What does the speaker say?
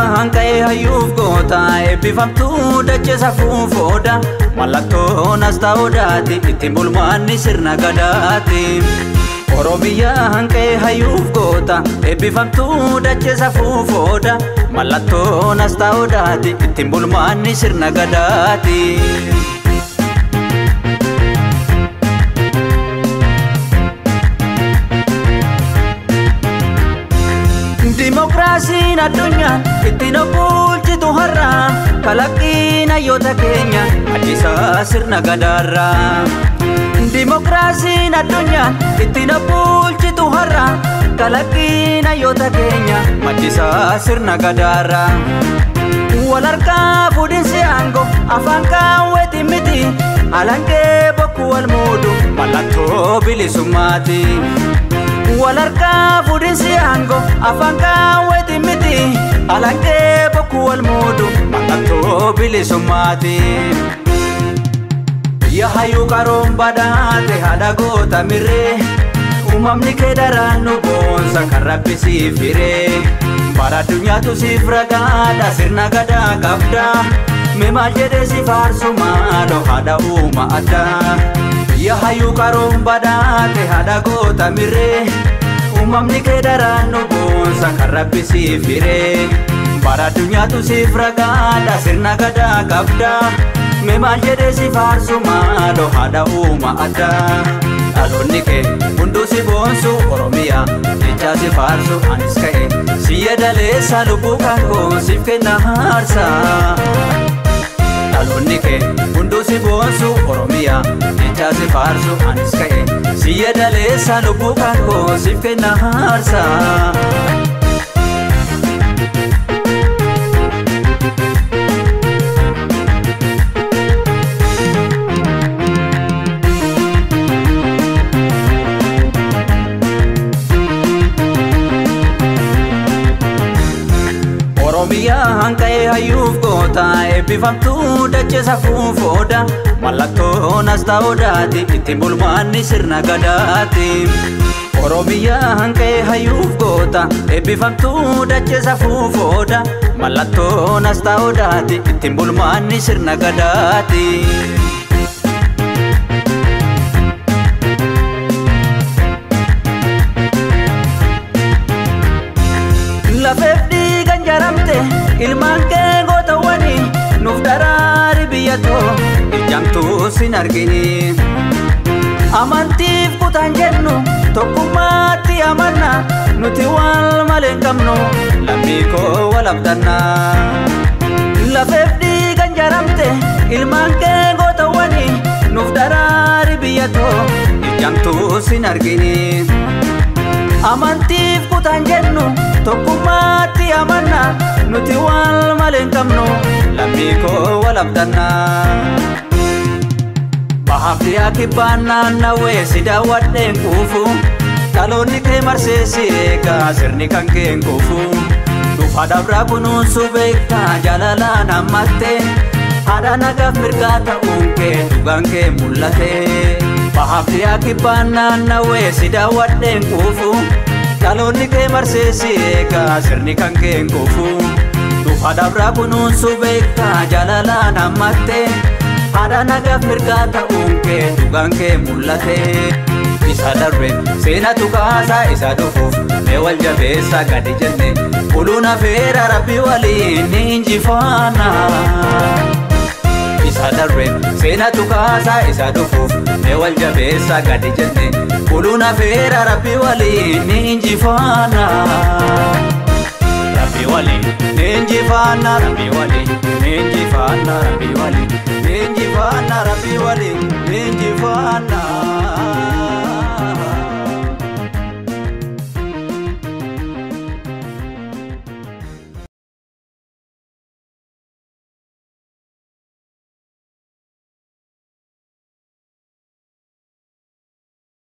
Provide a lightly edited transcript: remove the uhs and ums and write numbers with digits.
Oromiyaan ka'ee hayyuuf goota eebbifamtuu dachee safuuf ooda mallattoon asxaa odaati ittiin bulmaanni sirna gadaati. Oromiyaan ka'ee hayyuuf goota eebbifamtuu dachee safuuf ooda mallattoon asxaa odaati ittiin bulmaanni sirna gadaati. Dimokiraasiin addunyaa ittiin of bulchitu har'a kalaqqiin hayyoota keenya addisaa sirna gadaarraa. Dimokiraasiin addunyaa ittiin of bulchitu har'a kalaqqiin hayyoota keenya maddisaa sirna gadaarraa. Wal harkaa fuudhinsi aangoo afaan kaawweeti miti alangee bokkuu wal muudu mallattoo bilisummaati. Wal harkaa fuudhinsi aangoo afaan kaawweeti miti alangee bokkuu wal muudu mallattoo bilisummaati. Biyya hayyuu qaroon badhaate haadha goota mirree uumamni kee daraan nu boonsa kan Rabbi siif hiree. Bara addunyaatu siif ragaadha sirna gadaa qabda mee maal jedhee si faarsu maaloo haadha uuma addaa. Biyya hayyuu qaroon badhaate haadha goota mirree uumamni kee daraan nu boonsa kan Rabbi siif hiree. Bara addunyaatu siif ragaadha sirna gadaa qabda mee maal jedhee si faarsu maaloo haadha uuma addaa. Dhaloonni kee hunduu si boonsu Oromiyaa jechaa si faarsu anis ka'e siyya daleessa lubbuu kan koo siif kenna haarsa. Dhaloonni kee hunduu si boonsu Oromiyaa jechaa si faarsu anis ka'e siyya daleessa lubbuu kan koo siif kenna haarsa. Oromiyaan ka'ee hayyuuf goota eebbifamtuu dachee safuuf ooda mallattoon asxaa odaati ittiin bulmaanni sirna gadaati. Oromiyaan ka'ee hayyuuf goota eebbifamtuu dachee safuuf ooda mallattoon asxaa odaati ittiin bulmaanni sirna gadaati. Lafeef dhiigan jaramte ilmaan kee gootawwani nuuf daraari biyya too ijamtuu sin argini. Amantiif kutaan jennu tokkummaatti amanna nuti wal malee hin qabnu lammii koo wal abdanna. Lafeef dhiigan jaramte ilmaan kee gootawwani nuuf daraari biyya too ijamtuu sin argini. Amantiif kutaan jennu tokkummaatti amanna nuti wal malee hin qabnu lammii koo wal abdanna. Bahaaf dhiyaa kibbaan naannawee si daawwadheen quufu dhaloonni kee marsee si eegaa sirni kan kee hin kuufu. Dhufa dabraa kunuunsuu beektaa jaalalaan hammatte haadha nagaaf mirgaa ta'uun kee dhugaan kee mul'ate. Bahaaf dhiyaa kibbaan naannawee si daawwadheen quufu dhaloonni kee marsee si eegaa sirni kan kee hin kuufu. Dhufa dabraa kunuunsuu beektaa jaalalaan hammatte haadha nagaaf mirgaa ta'uun kee dhugaan kee mul'ate. Isa darbe seenatu kaasaa isa dhufuuf mee wal jabeessa gadi jenne uluun afeera Rabbi waliin ni injifanna. Isa darbe seenatu kaasaa isa dhufuuf mee wal jabeessa gadi jenne uluun afeera Rabbi waliin ni injifanna. Rabbi waliin ni injifanna Rabbi waliin ni injifanna Rabbi waliin ni injifanna Rabbi waliin ni injifanna.